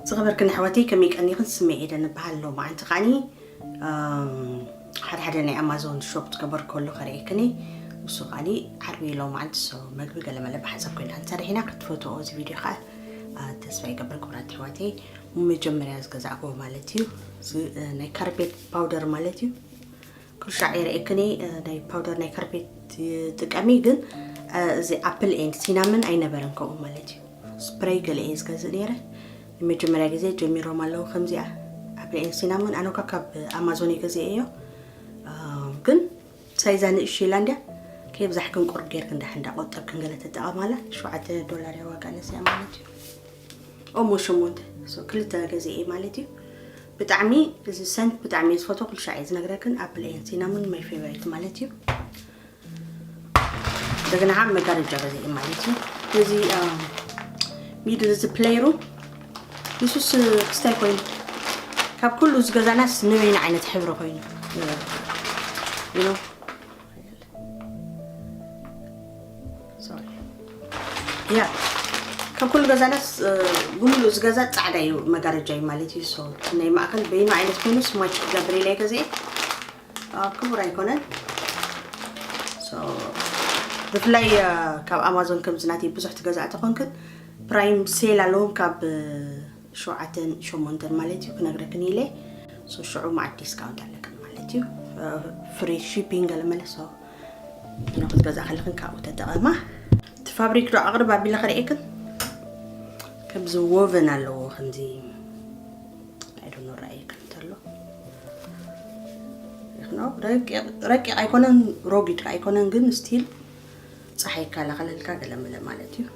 ዝኸበርክን ኣሕዋተይ ከመይ ቀኒኽን? ስመይ ኤደን እበሃል። ሎማዓንቲ ከዓኒ ሓደ ሓደ ናይ ኣማዞን ሾፕ ትገበር ከሎ ከርእየክኒ። ንሱ ከዓኒ ዓርቢ ሎማዓንቲ ሰው መግቢ ገለመለ ብሓንሳብ ኮይና እንሰርሕ ኢና። ክትፈትዎ እዚ ቪድዮ ከዓ ተስፋ ይገብር ክቡራት ኣሕዋተይ። መጀመርያ ዝገዛእክዎ ማለት እዩ ናይ ካርፔት ፓውደር ማለት እዩ። ክርሻዕ የርእየክኒ። ናይ ፓውደር ናይ ካርፔት ይጥቀሚ ግን እዚ ኣፕል ኤንድ ሲናምን ኣይነበረን ከምኡ ማለት እዩ። ስፕረይ ገለ እየ ዝገዝእ ነይረ። ንመጀመርያ ግዜ ጀሚሮም ኣለዉ ከምዚኣ ኣፕል ኤንድ ሲናምን ኣነኳ ካብ ኣማዞን ይገዝእ እዮ። ግን ሳይዛ ንእሽ ኢላ እንድያ ከይብዛሕ ግን ቁርብ ጌርክ እንዳ እንዳቆጠብክን ገለ ተጠቐማላ። ሸውዓተ ዶላር እያ ዋጋ ነዚኣ ማለት እዩ። ኦሞ ሸሞንተ ክልተ ገዚኤ ማለት እዩ። ብጣዕሚ እዚ ሰንት ብጣዕሚ ዝፈቶ ክልሻ እየ ዝነግረክን ኣፕል ኤን ሲናምን ማይ ፌቨሪት ማለት እዩ። እንደገና ከዓ መጋረጃ ገዚኤ ማለት እዩ። እዚ ሚድል እዚ ፕሌይሩ ንሱስ ክስታይ ኮይኑ ካብ ኩሉ ዝገዛናስ ንበይና ዓይነት ሕብሪ ኮይኑ ያ ካብ ኩሉ ገዛናስ ብምሉእ ዝገዛ ጻዕዳ እዩ መጋረጃ እዩ ማለት እዩ። ሶ ናይ ማእከል በይኑ ዓይነት ኮይኑ ስማች ክገብር ኢለ ገዜ ክቡር ኣይኮነን። ብፍላይ ካብ ኣማዞን ከምዚ ናተይ ብዙሕ ትገዛእ ተኾንክን ፕራይም ሴል ኣለዎም ካብ ሸውዓተን ሸሞንተን ማለት እዩ ክነግረክን ኢለ። ሽዑ ማዓት ዲስካውንት ኣለክን ማለት እዩ። ፍሪ ሺፒንግ ኣለመለሶ ክትገዛ ከለክን ካብኡ ተጠቐማ። እቲ ፋብሪክ ዶ ኣቕርብ ኣቢለ ክርእየክን ከምዚ ወቨን ኣለዎ ከምዚ ኣይዶኖ ረኣየክን እንተሎ ረቂቕ ኣይኮነን ሮጊድ ኣይኮነን ግን ስቲል ፀሓይ ይከላኸለልካ ገለመለ ማለት እዩ።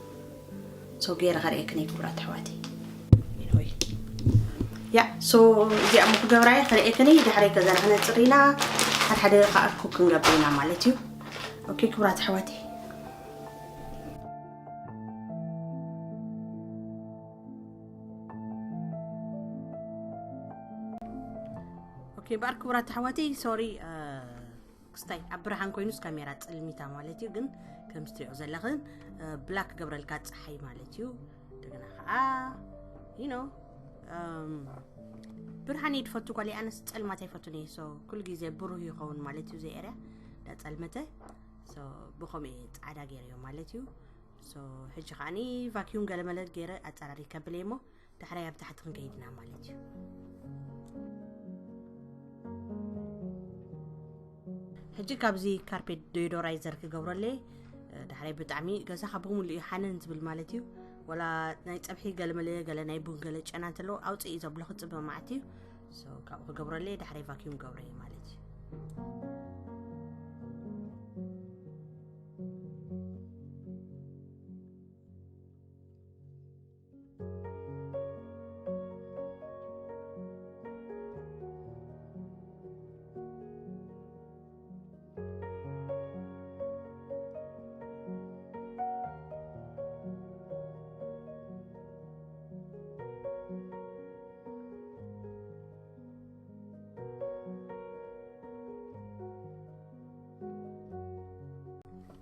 ሶ ገይረ ከርእየክን ክቡራት ኣሕዋተይ። ያ ሶ እዚኣ ሞ ክገብራ እየ ከርእየክን ድሕረይ ከዘርሕነ ፅሪና ሓደ ሓደ ከዓ ኩክ ክንገብር ኢና ማለት እዩ። ኦኬ ክቡራት ኣሕዋተይ። ኦኬ እምበኣር ክቡራት ኣሕዋተይ ሶሪ ክስታይ ኣብ ብርሃን ኮይኑስ ካሜራ ጽልሚታ ማለት እዩ። ግን ከም ትሪኦ ዘለኽን ብላክ ገብረልካ ጸሓይ ማለት እዩ። እንደገና ከዓ ዩኖ ብርሃን እየ ድፈቱ ጓል ኣነስ ጸልማት ኣይፈቱን እየ። ሶ ኩሉ ግዜ ብሩህ ይኸውን ማለት እዩ። ዘይ ኤርያ ዳጸልመተ ብኸምኡ እየ ጻዕዳ ገይረዮ ማለት እዩ። ሶ ሕጂ ከዓኒ ቫኪዩም ገለመለ ገይረ ኣጸራሪ ከብል እየ እሞ ዳሕራይ ኣብ ታሕቲ ክንከይድና ማለት እዩ። ሕጂ ካብዚ ካርፔት ዶይዶራይዘር ክገብረለይ ዳሕራይ ብጣዕሚ ገዛኻ ብምሉእ እዩ ሓንን ዝብል ማለት እዩ። ወላ ናይ ፀብሒ ገለመለ ገለ ናይ ቡን ገለ ጨና እንተለዎ ኣውፅእ እዩ ዘብሎ ክፅበ ማለት እዩ። ካብኡ ክገብረለይ ዳሕራይ ቫኪዩም ገብረ እዩ ማለት እዩ።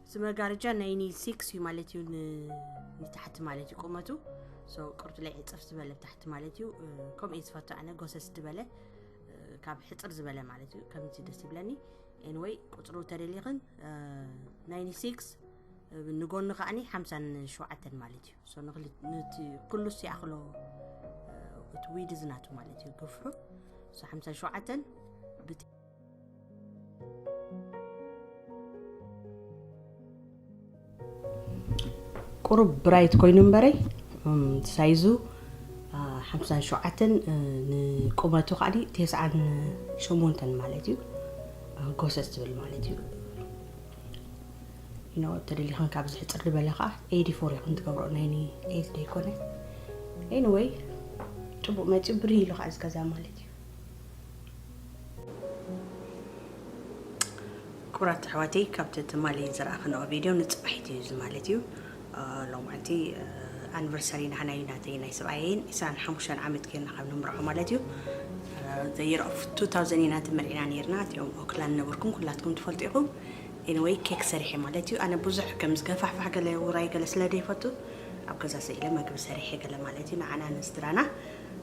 እዚ መጋረጃ ናይ ኒ ሲክስ እዩ ማለት እዩ። ንታሕቲ ማለት እዩ ቁመቱ ቁርቱ ላይ ዕፅፍ ዝበለ ታሕቲ ማለት እዩ። ከምኡ እዩ ዝፈቱ ኣነ ጎሰስ ዝበለ ካብ ሕፅር ዝበለ ማለት እዩ። ከምዚ ደስ ይብለኒ። ኤንወይ ቁፅሩ ተደሊኽን ናይ ኒ ሲክስ ንጎኒ ከዓኒ ሓምሳን ሸውዓተን ማለት እዩ። ሶ ንክልት- ንቲ ኩሉ ሲኣኽሎ እቲ ዊድዝ ናቱ ማለት እዩ ግፍሑ ሶ ሓምሳን ሸውዓተን ብት- ቁሩብ ብራይት ኮይኑ እምበረይ ሳይዙ ሓምሳን ሸውዓተን ንቁመቱ ከዓኒ ተስዓን ሸሞንተን ማለት እዩ። ጎሰስ ትብል ማለት እዩ። ኖ ተደሊኽን ካብ ዝሕፅር ዝበለ ከዓ ኤዲ ፎር ኢኹን ትገብሮ ናይ ኒ ኤት ደይኮነ። ኤኒወይ ፅቡቅ መፂኡ ብርህ ኢሉ ከዓ ዝገዛ ማለት እዩ። ክቡራት ኣሕዋተይ ካብቲ ትማሊ ዝረኣኽንኦ ቪድዮ ንፅባሒት እዩ እዚ ማለት እዩ። ሎማዓንቲ ኣኒቨርሰሪ ናህናይ ናተይ ናይ ሰብኣየይን ዕስራን ሓሙሽተን ዓመት ጌርና ካብ ንምርዖ ማለት እዩ። ዘየር ኦፍ ቱ ታውዘንድ ኢና ተመርዒና ነይርና እቲኦም ኦክላንድ ነበርኩም ኩላትኩም ትፈልጡ ኢኹም። ኤኒወይ ኬክ ሰሪሐ ማለት እዩ። ኣነ ብዙሕ ከም ዝገፋሕፋሕ ገለ ውራይ ገለ ስለ ደይፈቱ ኣብ ገዛ ስኢለ መግቢ ሰሪሐ ገለ ማለት እዩ ንዓና ንስድራና።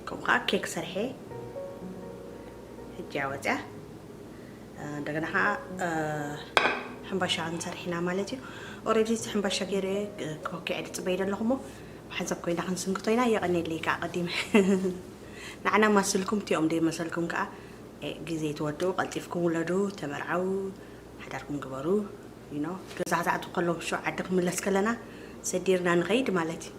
ከምኡ ከዓ ኬክ ሰርሐ ሕጂ ኣወፅያ። እንደገና ከዓ ሕምባሻ ክንሰርሕ ኢና ማለት እዩ። ኦረዲ እቲ ሕምባሻ ገይረ ክወኪዐ ድፅበይ ዘለኹ እሞ ብሓንሳብ ኮይና ክንስንክቶ ኢና። የቐኔለይ ከዓ ቀዲመ። ንዓና ማስልኩም እቲኦም ደይ መሰልኩም ከዓ ግዜ ትወድኡ፣ ቀልጢፍኩም ውለዱ፣ ተመርዓው፣ ሓዳርኩም ግበሩ። ዩ ኖ ገዛ ክዛዕቱ ከለዉ ሽ ዓዲ ክምለስ ከለና ሰዲርና ንኸይድ ማለት እዩ።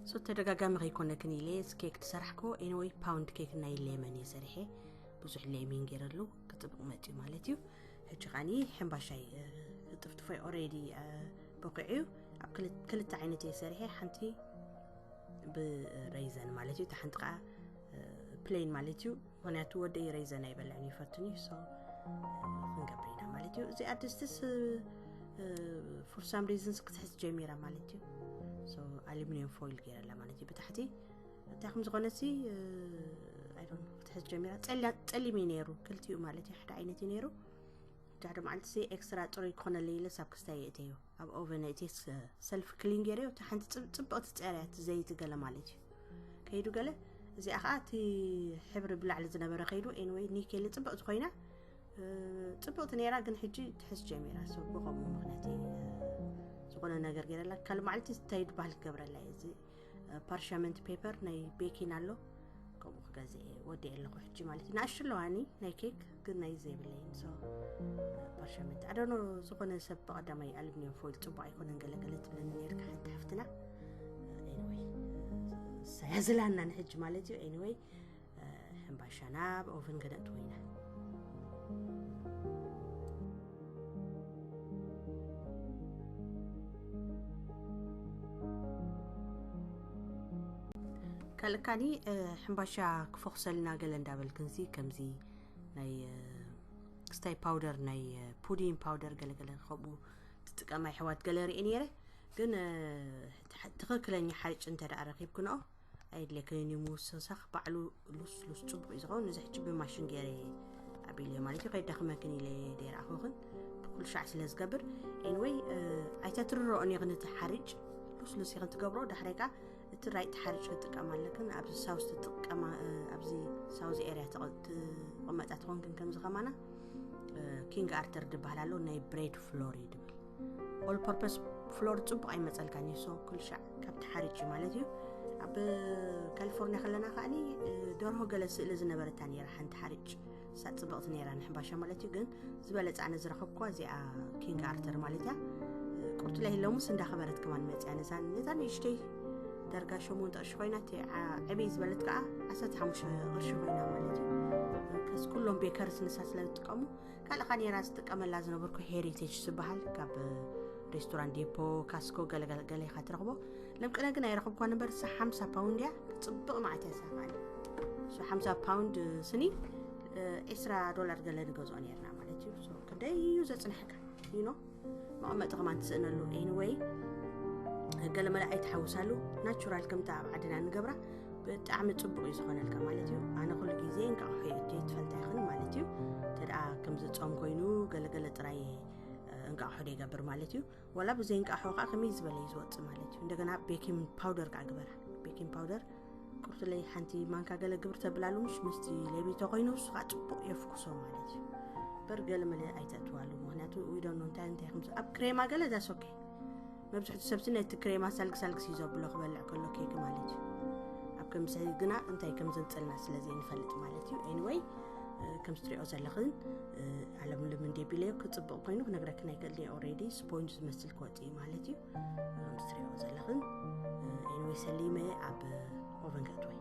ሶ ተደጋጋሚ ከይኮነክን ኢለ ኬክ ትሰራሕኮ። ኤኒወይ ፓውንድ ኬክ ናይ ሌመን እየ ሰሪሐ። ብዙሕ ሌሚን ገይረሉ ክጥብቕ መፅዩ ማለት እዩ። ሕጂ ኻኒ ሕምባሻይ ጥፍጥፎይ ኦሬዲ በቂዑ እዩ። ኣብ ክልተ ዓይነት እየ ሰሪሐ። ሓንቲ ብረይዘን ማለት እዩ፣ እታ ሓንቲ ከዓ ፕሌን ማለት እዩ። ምክንያቱ ወደይ ረይዘን ኣይበልዕን ይፈትን እዩ። ሶ ክንገብር ኢና ማለት እዩ። እዚኣ ድስትስ ፎር ሳም ሪዝንስ ክትሕዝ ጀሚራ ማለት እዩ። ኣሉሚኒየም ፎይል ገይረላ ማለት እዩ ብታሕቲ። እንታይ ከም ዝኾነ ሲ ክትሕዝ ጀሚራ። ፀሊም እዩ ነይሩ ክልቲኡ ማለት እዩ፣ ሓደ ዓይነት እዩ ነይሩ። ድሕሪ መዓልቲ ሲ ኤክስትራ ፅሩይ ክኾነለ ኢለ ሳብ ክስታይ የእተዮ፣ ኣብ ኦቨን እቲ ሰልፍ ክሊን ገይረዮ። እቲ ሓንቲ ፅብቕቲ ፀርያ እቲ ዘይቲ ገለ ማለት እዩ ከይዱ ገለ። እዚኣ ከዓ እቲ ሕብሪ ብላዕሊ ዝነበረ ከይዱ። ኤንወይ ኒኬል ፅብቕቲ ኮይና፣ ፅብቕቲ ነይራ፣ ግን ሕጂ ትሕዝ ጀሚራ። ሰብ ብኸምኡ ምክንያት ዝኾነ ነገር ገይረላ። ካልእ መዓልቲ እንታይ ድበሃል ክገብረላ እየ። እዚ ፓርሻመንት ፔፐር ናይ ቤኪን ኣሎ፣ ከምኡ ክገዝእ እየ። ወዲኤ ኣለኹ ሕጂ ማለት እዩ። ንኣሽቱ ኣለዋኒ ናይ ኬክ፣ ግን ናይ ዘይብለይን። ሶ ፓርሻመንት ኣደኖ ዝኾነ ሰብ ብቐዳማይ ኣሉሚኒየም ፎይል ፅቡቕ ኣይኮነን ገለገለ ትብለኒ ነርካ ሓንቲ ሓፍትና። ኤኒወይ ሰያዝላና ንሕጂ ማለት እዩ። ኤኒወይ ሕምባሻና ኣብ ኦቨን ከነእትዎ ኢና። ካልእ ካኒ ሕምባሻ ክፎክሰልና ገለ እንዳበልክንሲ ከምዚ ናይ ክስታይ ፓውደር፣ ናይ ፑዲን ፓውደር ገለገለ ከምኡ ትጥቀማ ይሕዋት ገለ ርኢ ነይረ። ግን ትኽክለኛ ሓርጭ እንተ ደኣ ረኺብክንኦ ኣየድልየክንን እዩ ምውስኽሳኽ፣ ባዕሉ ሉስ ሉስ ጽቡቕ እዩ ዝኸውን። እዚ ሕጂ ብማሽን ገይረ ኣቢለዮ ማለት እዩ። ከይዳኽመክን ኢለ ደይረኣኹኽን ብኩሉ ሻዕ ስለ ዝገብር። ኤንወይ ኣይተትርረኦን ኢኽን እቲ ሓርጭ ሉስ ሉስ ኢኽን ትገብሮ። ዳሕራይ ከኣ እቲ ራይት ሓርጭ ክትጥቀም ኣለክን። ኣብዚ ሳውዝ ትጥቀማ፣ ኣብዚ ሳውዝ ኤርያ ትቕመጣ ትኾንክን ከምዚ ከማና ኪንግ ኣርተር ድበሃል ኣሎ፣ ናይ ብሬድ ፍሎር እዩ ድብል። ኦል ፐርፐስ ፍሎር ጽቡቕ ኣይመጸልካን እዩ። ሶ ኩሉ ሻዕ ካብቲ ሓርጭ ማለት እዩ። ኣብ ካሊፎርኒያ ከለና ከኣኒ ደርሆ ገለ ስእሊ ዝነበረታ ነይራ ሓንቲ ሓርጭ፣ እሳ ጽብቕቲ ነይራ ንሕምባሻ ማለት እዩ። ግን ዝበለጸ ኣነ ዝረኸብኳ እዚኣ ኪንግ ኣርተር ማለት እያ። ቁርትለይ ለሙስ እንዳኸበረት ከማን መጽያ ነዛ ነዛ ንእሽተይ ደርጋ ሸሞንተ ቅርሺ ኮይና፣ እቲ ዓብይ ዝበለት ከዓ ዓሰርተ ሓሙሽተ ቅርሺ ኮይና ማለት እዩ። ከስ ኩሎም ቤከርስ ንሳ ስለ ዝጥቀሙ ካልእ ካ ነይራ ዝጥቀመላ ዝነበርኩ ሄሪቴጅ ዝበሃል ካብ ሬስቶራንት ዴፖ፣ ካስኮ ገለገለ ኢኻ ትረኽቦ። ለምቅነ ግን ኣይረኽብኳን እምበር እሳ ሓምሳ ፓውንድ እያ። ጽብቕ መዓት እያ እሳ ከዓኒ። እሱ ሓምሳ ፓውንድ ስኒ ዒስራ ዶላር ገለ ንገዝኦ ነርና ማለት እዩ። ክንደይ እዩ ዘጽንሐካ ዩ ኖ መቐመጢ ከማን ትስእነሉ። ኤኒወይ ገለመለ ኣይትሓውሳሉ። ናቹራል ከምታ ኣብ ዓድና ንገብራ ብጣዕሚ ጽቡቕ እዩ ዝኾነልካ ማለት እዩ። ኣነ ኩሉ ግዜ እንቃቑሖ እየ እትየ ትፈልጣ ይኽን ማለት እዩ። ተደኣ ከምዚ ጾም ኮይኑ ገለገለ ጥራይ እንቃቑሖ ዶ ይገብር ማለት እዩ። ወላ ብዘይ እንቃቑሖ ከዓ ከመይ ዝበለ እዩ ዝወፅእ ማለት እዩ። እንደገና ቤኪንግ ፓውደር ከዓ ግበራ። ቤኪንግ ፓውደር ቁርትለይ ሓንቲ ማንካ ገለ ግብር ተብላሉ ምሽ ምስቲ ሌቢቶ ኮይኑ እሱ ከዓ ጽቡቕ የፍኩሶ ማለት እዩ። በር ገለመለ ኣይተእትዋሉ፣ ምክንያቱ ዊዶኖ እንታይ እንታይ ከም ኣብ ክሬማ ገለ ዳስ ኦኬ። መብዝሕቱ ሰብሲ ነቲ ክሬማ ሳልግ ሳልግስ እዩ ዘብሎ ክበልዕ ከሎ ኬክ ማለት እዩ። ኣብ ከምዚ ግና እንታይ ከም ዘንጸልና ስለ ዘይንፈልጥ ማለት እዩ። ኤኒወይ ከምዚ ትሪኦ ዘለኽን ኣለምልም እንደ ቢለዮ ክጽብቕ ኮይኑ ክነግረክን ኣይክእልን እየ። ኦሬዲ ስፖንጅ ዝመስል ክወጽእ እዩ ማለት እዩ። ከምዚ ትሪኦ ዘለኽን ኤኒወይ ሰሊመ ኣብ ኦቨን ከእትወይ።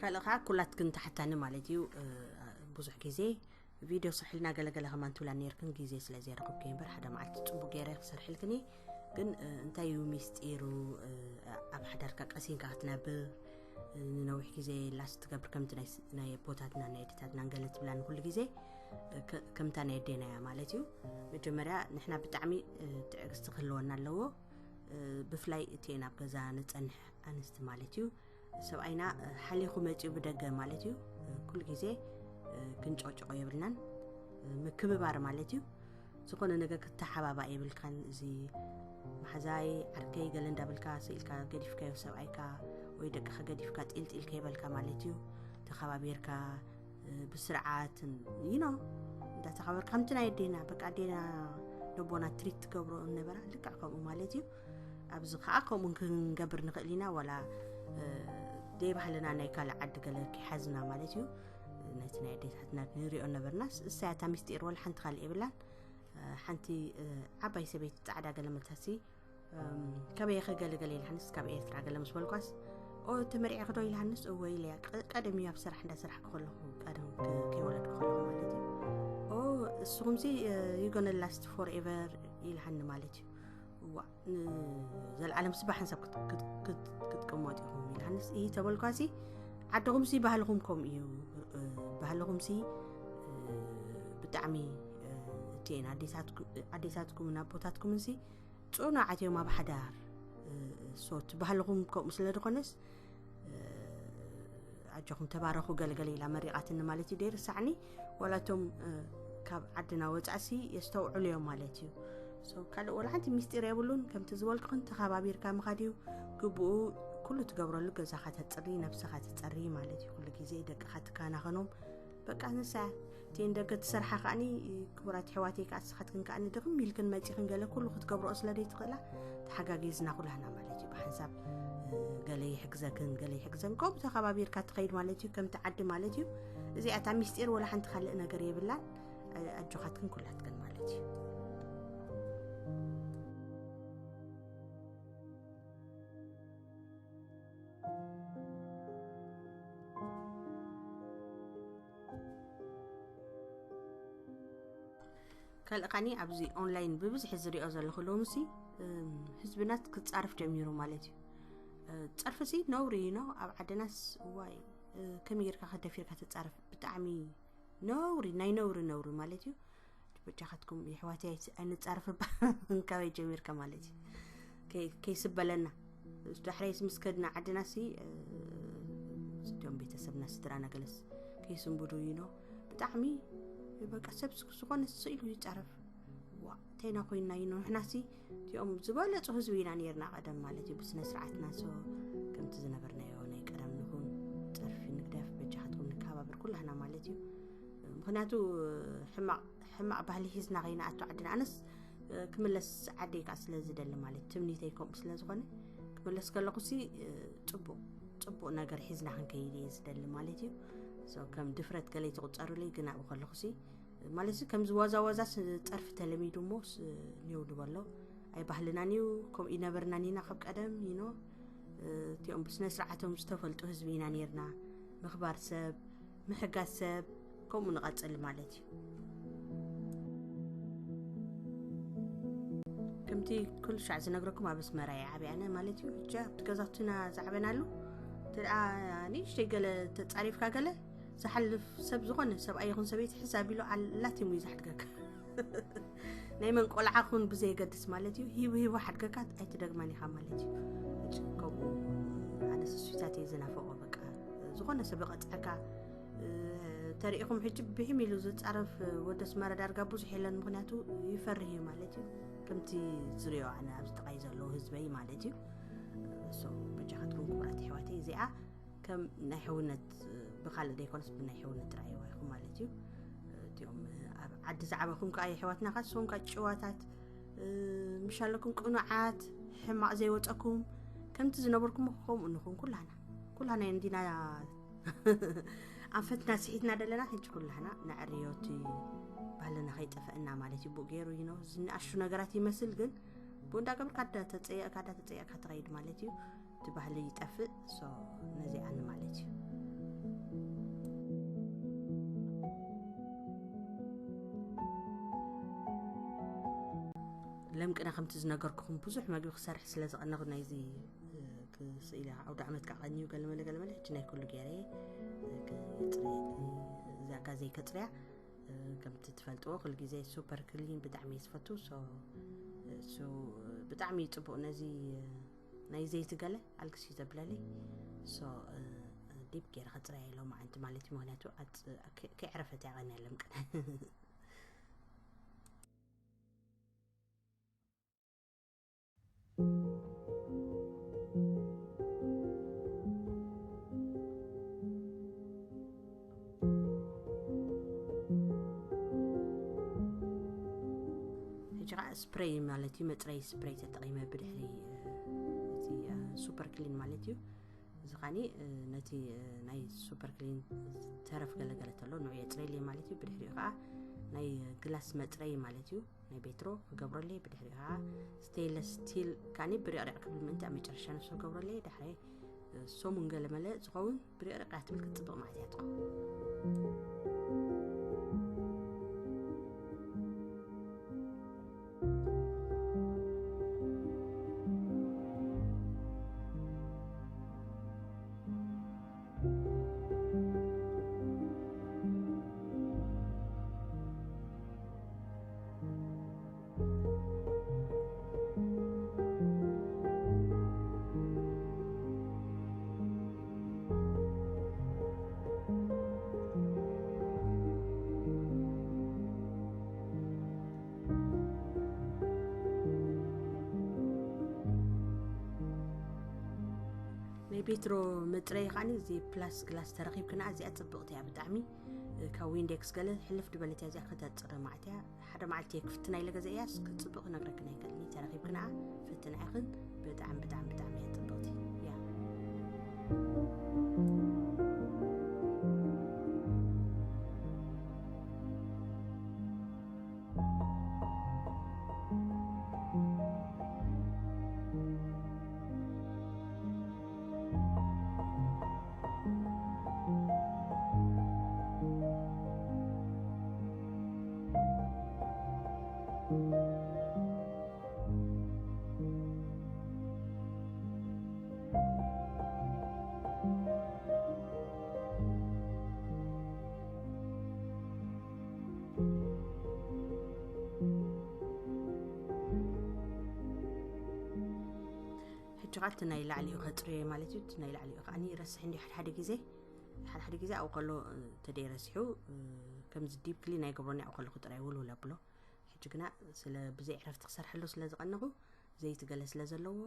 ካልእ ከዓ ኩላትክን ተሓታኒ ማለት እዩ። ብዙሕ ግዜ ቪድዮ ስርሕልና ገለገለ ከማን ትብላ ነርክን፣ ግዜ ስለ ዘይረኽብኩ እምበር ሓደ መዓልቲ ፅቡቅ ገይረ ክሰርሕልክኒ። ግን እንታይ እዩ ሚስጢሩ? ኣብ ሓዳርካ ቀሲንካ ክትነብር፣ ንነዊሕ ግዜ ላስት ትገብር ከምቲ ናይ ኣቦታትና ናይ ኣዴታትና ገለ ትብላ ንኩሉ ግዜ ከምታ ናይ ኣዴና እያ ማለት እዩ። መጀመርያ ንሕና ብጣዕሚ ትዕግስቲ ክህልወና ኣለዎ። ብፍላይ እቲ ናብ ገዛ ንፀንሕ ኣንስቲ ማለት እዩ። ሰብኣይና ሓሊኹ መፂኡ ብደገ ማለት እዩ። ኩሉ ግዜ ክንጨቅጭቆ የብልናን። ምክብባር ማለት እዩ። ዝኾነ ነገር ክተሓባባእ የብልካን። እዚ መሓዛይ ዓርከይ ገለ እንዳበልካ ስኢልካ ገዲፍካዮ ሰብኣይካ ወይ ደቅኻ ገዲፍካ ጢልጢል ከይበልካ ማለት እዩ። ተኸባቢርካ ብስርዓት ይኖ እንዳተኸባበር ከምቲ ናይ ኣዴና በቃ ኣዴና ነቦና ትሪት ትገብሮ ነበራ ልክዕ ከምኡ ማለት እዩ። ኣብዚ ከዓ ከምኡ ክንገብር ንኽእል ኢና። ዋላ ደይ ባህልና ናይ ካልእ ዓዲ ገለ ከይሓዝና ማለት እዩ። ነቲ ናይ ኣዴታትና ንሪኦ ነበርና። እሳያታ ሚስጢር ወላ ሓንቲ ካልእ የብላን። ሓንቲ ዓባይ ሰበይቲ ፃዕዳ ገለ መታሲ ከበየ ከገለገለ ኢልሃንስ ካብ ኤርትራ ገለ ምስ በልኳስ፣ ኦ ተመሪዐ ክዶ ኢልሃንስ፣ እወ ኢለያ። ቀደም እዩ ኣብ ስራሕ እንዳሰራሕ ከለኹ ቀደም ከይወለድ ከለኹ ማለት እዩ። ኦ እስኹም ሲ you gonna last forever ኢልሃኒ ማለት እዩ። ዋ ንዘለዓለም ስባሕ ሓንሳብ ክትቅመጡ ኢኹም ኢልሃንስ። ይህ ተበልኳሲ ዓድኹም ሲ ባህልኹም ከምኡ እዩ። ባህልኹም ሲ ብጣዕሚ እቲኤን ኣዴታትኩምን ኣቦታትኩምን ሲ ፅኑዓት እዮም ኣብ ሓዳር። ሶት ባህልኹም ከምኡ ስለ ዝኾነስ ኣጆኹም ተባረኹ ገለገለ ኢላ መሪቓትኒ ማለት እዩ። ደይርሳዕኒ ዋላቶም ካብ ዓድና ወፃእሲ የስተውዕሉ እዮም ማለት እዩ። ካልእ ወላ ሓንቲ ሚስጢር የብሉን። ከምቲ ዝበልኩኽን ተኸባቢርካ ምኻድ እዩ ግብኡ። ኩሉ ትገብረሉ ገዛኻ ተፅሪ፣ ነብስኻ ትፀሪ ማለት እዩ። ኩሉ ግዜ ደቅኻ ትከናኸኖም በቃ ንሳ እቲን ደገ ትሰርሓ ከዓኒ ክቡራት ኣሕዋተይ ከዓ ንስኻትክን ከዓኒ ድኽም ኢልክን መፂኽን ገለ ኩሉ ክትገብርኦ ስለ ዘይትኽእላ ተሓጋጊዝና ኩላህና ማለት እዩ። ብሓንሳብ ገለ ይሕግዘክን ገለ ይሕግዘን ከምኡ ተኸባቢርካ ትኸይድ ማለት እዩ። ከምቲ ዓዲ ማለት እዩ። እዚኣታ ሚስጢር ወላ ሓንቲ ካልእ ነገር የብላን። ኣጆኻትክን ኩላትክን ማለት እዩ። ካልእ ካኒ ኣብዚ ኦንላይን ብብዝሒ ዝሪኦ ዘለኹ ሎምሲ ህዝብናት ክፃርፍ ጀሚሩ ማለት እዩ። ፀርፍሲ ነውሪ እዩ ነው ኣብ ዓድናስ። ዋይ ከመይ ጌርካ ከደፊርካ ተፃርፍ? ብጣዕሚ ነውሪ፣ ናይ ነውሪ ነውሪ ማለት እዩ። በጃኻትኩም የሕዋተይ ኣይንፃርፍ እባ። እንካበይ ጀሚርካ ማለት እዩ። ከይስበለና ዳሕረይስ ምስ ከድና ዓድና ሲ እቶም ቤተሰብና ስድራና ገለስ ከይስንብዱ ይኖ ብጣዕሚ በቃ ሰብ ዝኾነ ስኢሉ ይፃረፍ። ዋ እንተይና ኮይንና ይኖ ንሕና ሲ እቲኦም ዝበለፁ ህዝቢ ኢና ነርና ቀደም ማለት እዩ። ብስነ ስርዓትና ሶ ከምቲ ዝነበርናዮ ናይ ቀደም ንኹን። ፀርፊ ንግደፍ በጃኻትኩም ንከባበር ኩላህና ማለት እዩ። ምክንያቱ ሕማቕ ባህሊ ሒዝና ከይንኣቱ ዓድና ኣነስ ክምለስ ዓደይ ከዓ ስለ ዝደሊ ማለት ትምኒተይ ከምኡ ስለ ዝኾነ ክምለስ ከለኹ ሲ ፅቡቅ ፅቡቅ ነገር ሒዝና ክንከይድ እየ ዝደሊ ማለት እዩ። ከም ድፍረት ገለይ ትቁፀሩለይ ግን ኣብኡ ከለኹ ሲ ማለት ከምዚ ዋዛ ዋዛ ፀርፊ ተለሚዱ እሞ ኒው ንበሎ ኣይባህልናን እዩ። ከምኡ ይነበርናን ኢና ካብ ቀደም ይኖ እቲኦም ብስነ ስርዓቶም ዝተፈልጡ ህዝቢ ኢና ነርና። ምኽባር ሰብ ምሕጋዝ ሰብ ከምኡ ንቐፅል ማለት እዩ። ከምቲ ኩሉ ሻዕ ዝነግረኩም ኣብ ኣስመራ እየ ዓብያነ ማለት እዩ። ሕጂ ኣብቲ ገዛትና ዝዓበናሉ ተደኣ ንእሽተይ ገለ ተፃሪፍካ ገለ ዝሓልፍ ሰብ ዝኾነ ሰብኣይ ይኹን ሰበይቲ ሕሳብ ኢሉ ኣላቲሙ እዩ ዝሓድገካ። ናይ መን ቆልዓ ኩን ብዘየገድስ ማለት እዩ። ሂቡ ሂቡ ሓድገካ ኣይትደግማን ኢኻ ማለት እዩ። ከምኡ ኣነ ስሱይታት እየ ዝናፈቆ በቃ ዝኾነ ሰብ ይቐፅዐካ። ተሪኢኹም ሕጂ ብሂም ኢሉ ዝፃረፍ ወደ ኣስመራ ዳርጋ ብዙሕ የለን። ምክንያቱ ይፈርህ እዩ ማለት እዩ። ከምቲ ዝሪኦ ኣነ ኣብዚ ጥቃይ ዘለዉ ህዝበይ ማለት እዩ። በጃኻትኩም ክቡራት ኣሕዋተይ እዚኣ ከም ናይ ሕውነት ብካልእ ዘይኮነስ ብናይ ሕውነት ርኣይዋ ኢኹም ማለት እዩ። እቲኦም ኣብ ዓዲ ዝዓበኹም ከዓ የሕዋትና ካስኹም ከዓ ጭዋታት ምሻለኩም ቅኑዓት ሕማቕ ዘይወፀኩም ከምቲ ዝነበርኩም ከምኡ ንኹን ኩላና ኩላና እንዲና ኣንፈትና ስሒትና ዘለና ሕጂ ኩላና ንዕርዮቲ ባህልና ከይጠፈእና ማለት እዩ። ብኡ ገይሩ ይኖ ዝንኣሹ ነገራት ይመስል ግን ብኡ እንዳገበርካ እንዳተፀየእካ እንዳተፀየእካ ትኸይድ ማለት እዩ። እቲ ባህሊ ይጠፍእ ሶ ነዚኣ ንማለት እዩ። ለምቅና ከምቲ ዝነገርኩኹም ብዙሕ መግቢ ክሰርሕ ስለ ዝቐነኹ ናይዚ ክስኢል ኣውደ ዓመት ከዓ ቀንዩ ገለመለ ገለመለ ሕጂ ናይ ኩሉ ገይረ ክፅረ እዛ ጋዘይ ከፅርያ። ከምቲ ትፈልጥዎ ኩሉ ግዜ ሱፐር ክሊን ብጣዕሚ እየ ዝፈቱ። እሱ ብጣዕሚ እዩ ፅቡቕ። ነዚ ናይ ዘይቲ ገለ ኣልግስ እዩ ዘብለለይ። ሶ ዲብ ገይረ ከፅርያ ኢሎ ማዓንቲ ማለት እዩ። ምክንያቱ ከይዕረፈት ያቐን ያለም ቅነ ሕጂ ከዓ ስፕሬይ ማለት እዩ። መፅረይ ስፕሬይ ተጠቒመ ብድሕሪ እቲ ሱፐር ክሊን ማለት እዩ። እዚ ኻኒ ነቲ ናይ ሱፐር ክሊን ተረፍ ገለገለ ተሎ ንዑ የፅረይለይ ማለት እዩ። ብድሕሪኡ ከዓ ናይ ግላስ መፅረይ ማለት እዩ። ናይ ቤትሮ ክገብረለይ ብድሕሪኡ ከዓ ስቴንለስ ስቲል ካኒ ብሪቕሪቕ ክብል ምእንቲ ኣብ መጨረሻ ንሱ ክገብረለይ ዳሕራይ ሰሙን ገለመለ ዝኸውን ብሪቕሪቕ እያ ትብል ክትፅብቕ ማለት እያ ትኸውን። ናይ ቤትሮ መፅረይ ከዓኒ እዚ ፕላስ ግላስ ተረኺብክና እዚኣ ፅብቕቲ እያ ብጣዕሚ። ካብ ዊንዴክስ ገለ ሕልፍ ድበለት እያ እዚኣ ከተፅረ ማዕት እያ። ሓደ መዓልቲ እየ ክፍትና ኢለ ገዛ እያ ክፅብቕ ክነግረክን ኣይከልኒ ተረኺብክና ፈትና ኢኽን። ብጣዕሚ ብጣዕሚ ብጣዕሚ እያ ፅብቕቲ እያ። ሕጂ ኸዓ እቲ ናይ ላዕሊኡ ከፅርዮ እየ ማለት እዩ። እቲ ናይ ላዕሊኡ ከዓ ይረስሕ እንዲ ሓደ ሓደ ግዜ ሓደ ሓደ ግዜ ኣብኡ ከሎ ተደይ ረሲሑ ከምዚ ዲፕ ክሊን ኣይገብሮን ኣብኡ ከሎ ክጥራይ ውልውል ኣብሎ። ሕጂ ግና ስለ ብዘይ ዕረፍቲ ክሰርሐሉ ስለ ዝቐነኹ ዘይቲ ገለ ስለ ዘለዎ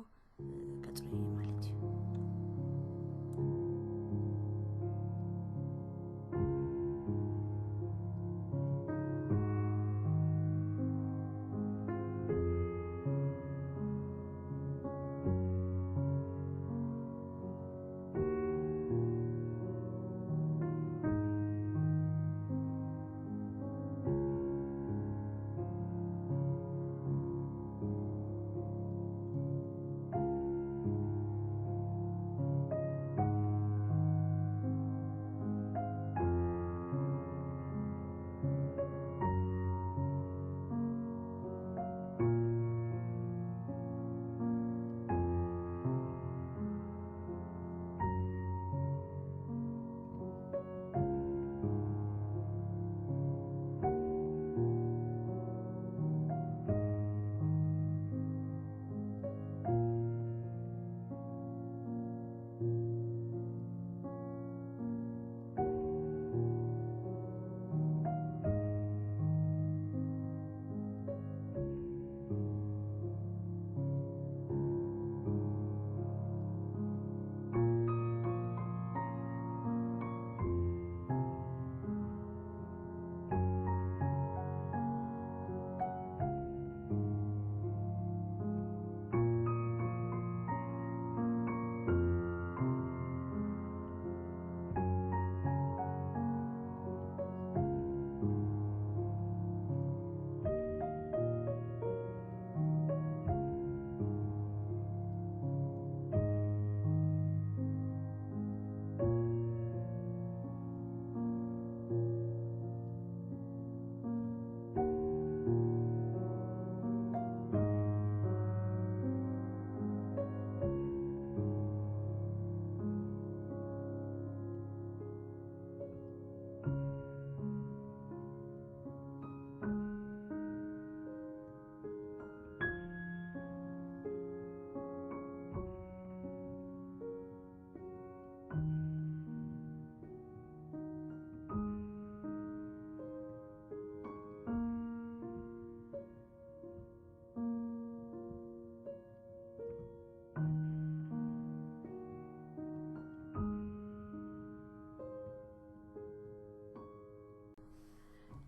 ከፅርዮ እየ ማለት እዩ።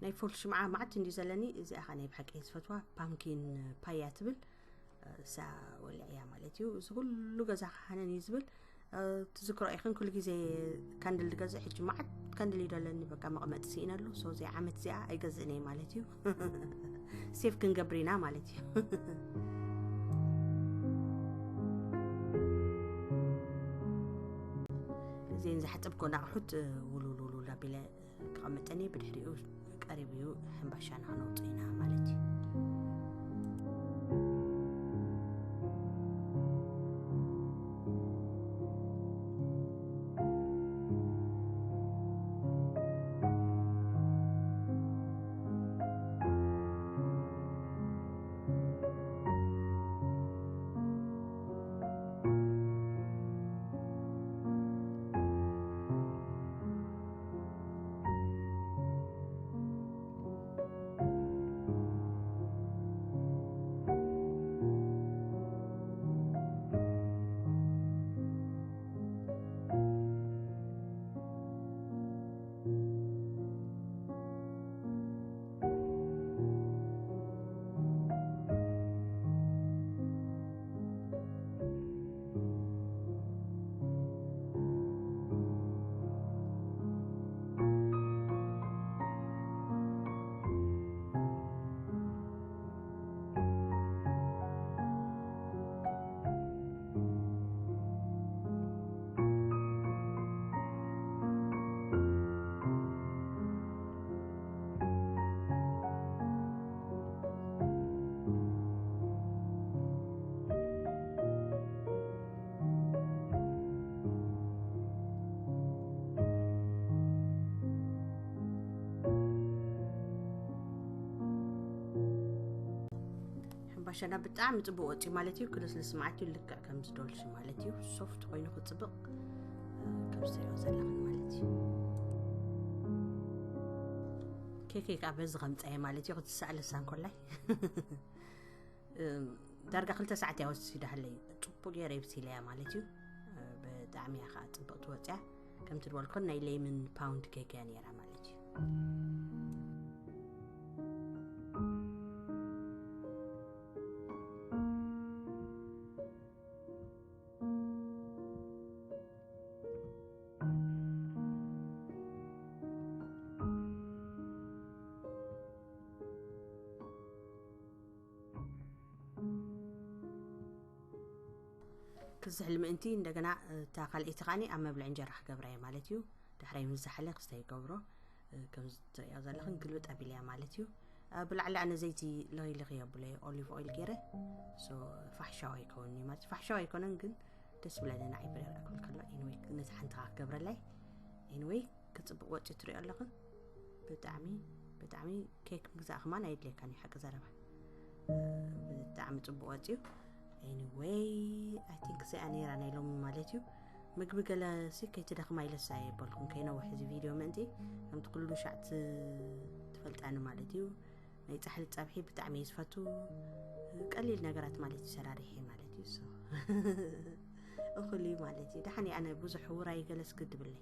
ናይ ፉል ሽምዓ ማዓት እንዲ ዘለኒ፣ እዚኣ ኸዓ ናይ ብሓቂ ዝፈትዋ ፓምኪን ፓያ ትብል። እሳ ወሊዐያ ማለት እዩ። እዚ ኩሉ ገዛ ክሓነን እዩ ዝብል። ትዝክሮ ኢኽን ኩሉ ግዜ ካንድል ዝገዝእ፣ ሕጂ ማዓት ካንድል እዩ ዘለኒ። በቃ መቐመጢ ስኢነሉ። ሶ እዚኣ ዓመት እዚኣ ኣይገዝእን እየ ማለት እዩ። ሴፍ ክንገብር ኢና ማለት እዩ። እዚን ዝሓፀብኮ ኣቑሑት ውሉል ውሉል ኣቢለ ክቐምጠን እየ። ብድሕሪኡ ቀሪቡ እዩ፣ ሕምባሻና ክነውፅእ ኢና ማለት እዩ። ሕምባሻና ብጣዕሚ ጽቡቕ ወጺኡ ማለት እዩ። ክልስልስ ማዓት እዩ፣ ልክዕ ከም ዝደልሹ ማለት እዩ። ሶፍት ኮይኑ ክጽብቕ፣ እ፣ ከም ዝትሪኦ ዘለኽን ማለት እዩ። ኬከይ ከዓ በዚ ከምጻየ ማለት እዩ፣ ክትሰኣል እሳ እንኮላይ። እም፣ ዳርጋ ክልተ ሰዓት እያ ወሲዳሃለይ። ጽቡቕ ገይረ ይብሲለያ ማለት እዩ። እ፣ ብጣዕሚ እያ ከዓ ጽብቕቲ ወጽያ። ከምቲ ዝበልኩን ናይ ሌመን ፓውንድ ኬክ እያ ነይራ ማለት እዩ። ክዝሕል ምእንቲ እንደገና እታ ካልኣይቲ ከዓኒ ኣብ መብልዒ እንጀራ ክገብራ እየ ማለት እዩ። ዳሕራይ ምስ ዝሓለ ክስታይ ይገብሮ። እ፣ ከምዚ ትርእዮ ዘለኽን ግልብጥ ኣቢለያ ማለት እዩ። እ፣ ብላዕሊ ኣነ ዘይቲ ልኺ ልኺ የብለይ፣ ኦሊቭ ኦይል ገይረ። ሶ ፋሕሻዋ ይከውንኒ ማለት እዩ። ፋሕሻዋ ኣይኮነን ግን ደስ ብለኒ ንዓይ ብሬር ኣክል ከሎ። ኤኒዌይ ነቲ ሓንቲ ከዓ ክገብረላይ። ኤኒዌይ ክጽብቕ ወጺኡ ትርእዮ ኣለኽን። ብጣዕሚ፣ ብጣዕሚ ኬክ ምግዛእ ከማን ኣየድልየካን እዩ ሓቂ ዘረባ። ብጣዕሚ ጽቡቕ ወጺኡ። ኤኒዌይ፣ ኣይ ቲንክ እዚኣ ነይራ ናይ ሎሚ ማለት እዩ። ምግቢ ገለ ሲ ከይትደኽማ ኢለሳ የበልኩም ከይነውሕ እዚ ቪድዮ ምእንቲ። ከምቲ ኩሉ ሻዕ ት-፣ ትፈልጣኒ ማለት እዩ። ናይ ጻሕሊ ጸብሒ ብጣዕሚ እየ ዝፈቱ። ቀሊል ነገራት ማለት እዩ ሰራሪሐ ማለት እዩ። ሶ፣ እኹል እዩ ማለት እዩ። ደሓን እየ ኣነ ብዙሕ ውራይ ገለስ ግድ ብለይ።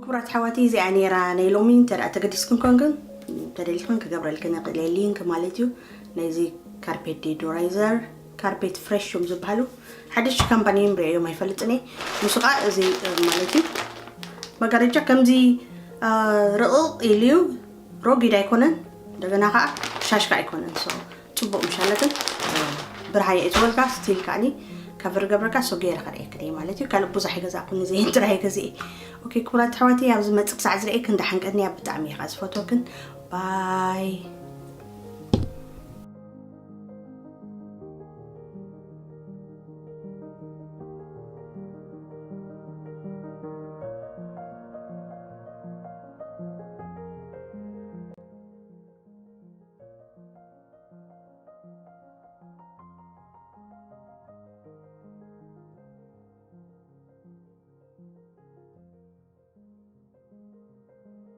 ክቡራት ኣሕዋተይ፣ እዚኣ ነይራ ናይ ሎሚ። እንተ ደኣ ተገዲስክን ኮንክን፣ ተደሊኽን ክገብረልክን እኽእል እየ፣ ሊንክ ማለት እዩ። ናይዚ ካርፔት ዲዮዶራይዘር፣ ካርፔት ፍሬሽ እዮም ዝበሃሉ። ሓድሽ ካምፓኒ እዮም፣ ርእዮም ኣይፈልጥን እየ። ንሱ ኸዓ እዚ ማለት እዩ፣ መጋረጃ ከምዚ ርቕቕ ኢሉ እዩ፣ ረጒድ ኣይኮነን፣ እንደገና ኸዓ ሻሽካ ኣይኮነን። ሶ ጽቡቕ ምሻለትን ብርሃየ እትወልካ ስቲል ከዓኒ ከቨር ገብረካ ሶ ገይረ ከርእየክን እየ ማለት እዩ። ካልእ ብዙሕ ኣይገዛእኩን፣ እዚአን ጥራይ ገዚኤ። ኦኬ ክቡራት ኣሕዋተይ፣ ኣብ ዝመጽእ ክሳዕ ዝርእየክን ደሓን ቀንያ። ብጣዕሚ እየ ኸዓ ዝፈትወክን። ባይ።